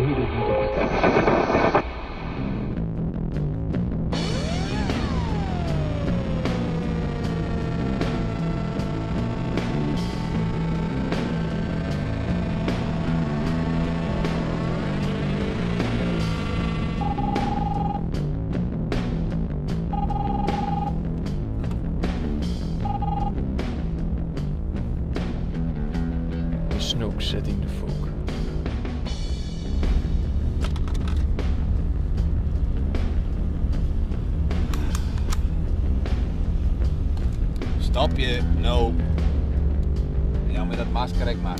De snoek sit yn de fûk. Stopje no. Jou my dat masker ek mar.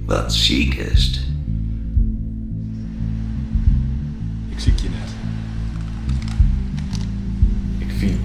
Wat sikest? Ik sykje net. Ik fyn.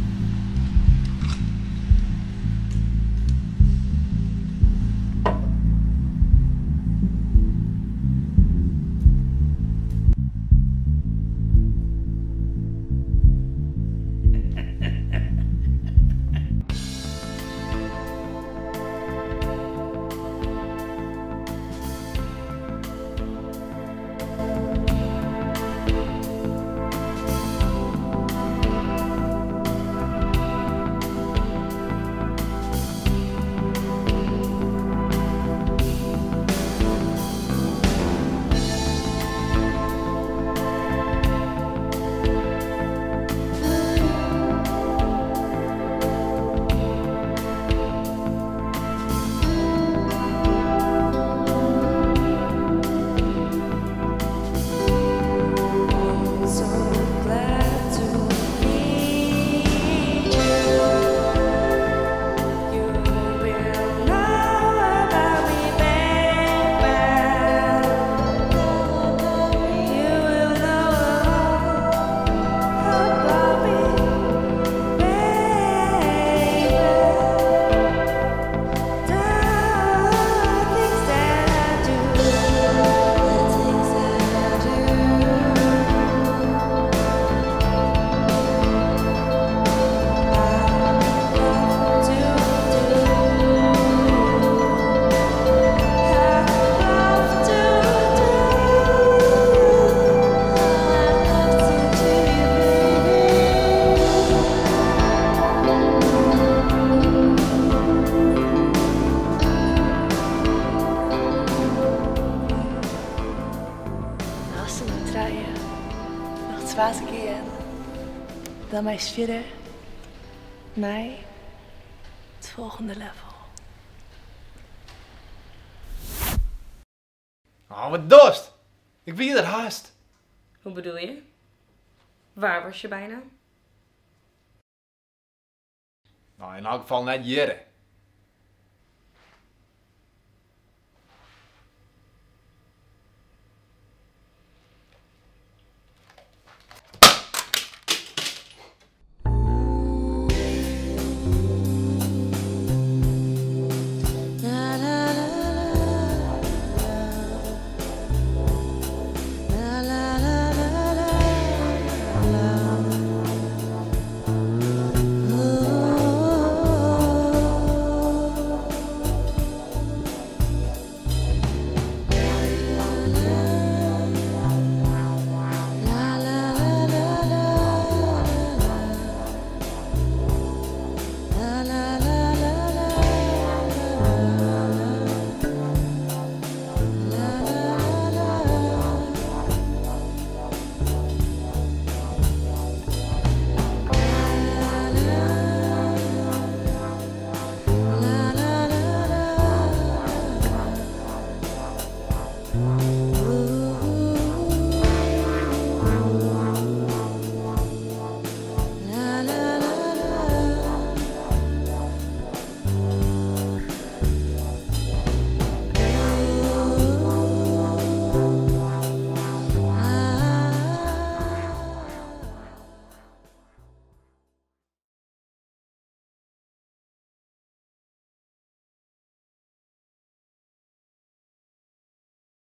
So glad to meet you. You will know about me, baby. You will know about me, baby. The things that I do, the things that I do. Hartstikke trije. Noch twa te gean. Dan meist fierder nei it folgjende level. Oh, wat dochst? Ik wie der hast. Hoe bedoel je? Waar was je bijna? Nou, in elk geval net hjirre.